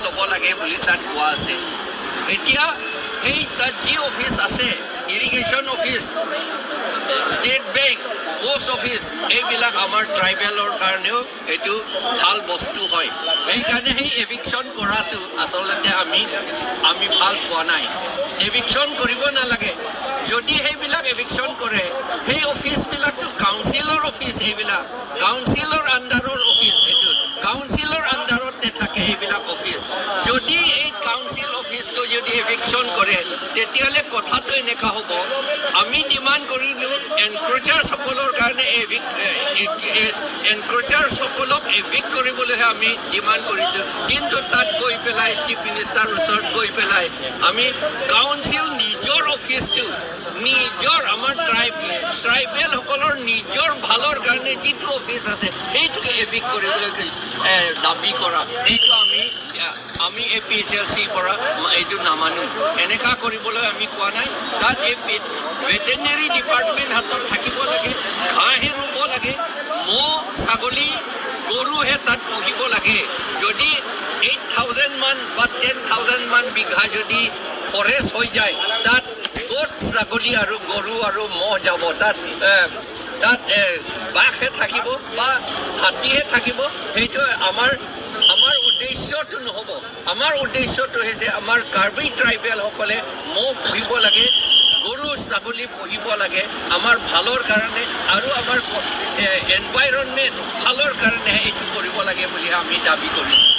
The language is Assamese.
ল'ব লাগে বুলি তাত কোৱা আছে। এতিয়া সেই তাত যি অফিচ আছে, irrigation office, state bank, post office, এইবিলাক আমাৰ ট্ৰাইবেলৰ কাৰণেও এইটো ভাল বস্তু হয়। সেইকাৰণে সেই এভিকশ্যন কৰাটো আচলতে আমি ভাল পোৱা নাই। এভিকশ্যন কৰিব নালাগে। যদি সেইবিলাক এভিকশ্যন কৰে, সেই অফিচবিলাকতো কাউন্সিলৰ অফিচ, এইবিলাক কাউন্সিলৰ আণ্ডাৰৰ অফিচ, এইটো কাউন্সিলৰ আণ্ডাৰতে থাকে এইবিলাক অফিচ। যদি এই কাউন্সিল অফিচটো যদি এভিকশ্যন কৰে, তেতিয়াহ'লে কথাটো এনেকুৱা হ'ব, আমি ডিমাণ্ড কৰিলোঁ এনক্ৰচাৰসকলৰ কাৰণে, এনক্ৰচাৰসকলক এভিক্ট কৰিবলৈহে আমি ডিমাণ্ড কৰিছোঁ। কিন্তু তাত গৈ পেলাই, চিফ মিনিষ্টাৰ ওচৰত গৈ পেলাই আমি কাউন্সিল নিজৰ অফিচটো, নিজৰ আমাৰ ট্ৰাইবেলসকলৰ নিজৰ ভালৰ কাৰণে যিটো অফিচ আছে, সেইটোকে এভিক্ট কৰিবলৈ দাবী কৰা, সেইটো আমি এপিএইচএলচিৰ পৰা এইটো নামানো। এনেকুৱা কৰিবলৈ আমি কোৱা নাই। তাত এই ভেটেনেৰী ডিপাৰ্টমেণ্ট হাতত থাকিব লাগে, ঘাঁহে ৰুব লাগে, ম'হ, ছাগলী, গৰুহে তাত পুহিব লাগে। যদি 8,000 মান বা 10,000 মান বিঘা যদি ফৰেষ্ট হৈ যায়, তাত ক'ত ছাগলী আৰু গৰু আৰু ম'হ যাব? তাত বাঘহে থাকিব বা হাতীহে থাকিব। সেইটো আমাৰ উদ্দেশ্যটো নহ'ব। আমাৰ উদ্দেশ্যটো হৈছে আমাৰ কাৰ্বি ট্ৰাইবেলসকলে ম'হ পুহিব লাগে, গৰু, ছাগলী পুহিব লাগে, আমাৰ ভালৰ কাৰণে আৰু আমাৰ এনভাইৰনমেণ্ট ভালৰ কাৰণেহে এইটো কৰিব লাগে বুলি আমি দাবী কৰিছোঁ।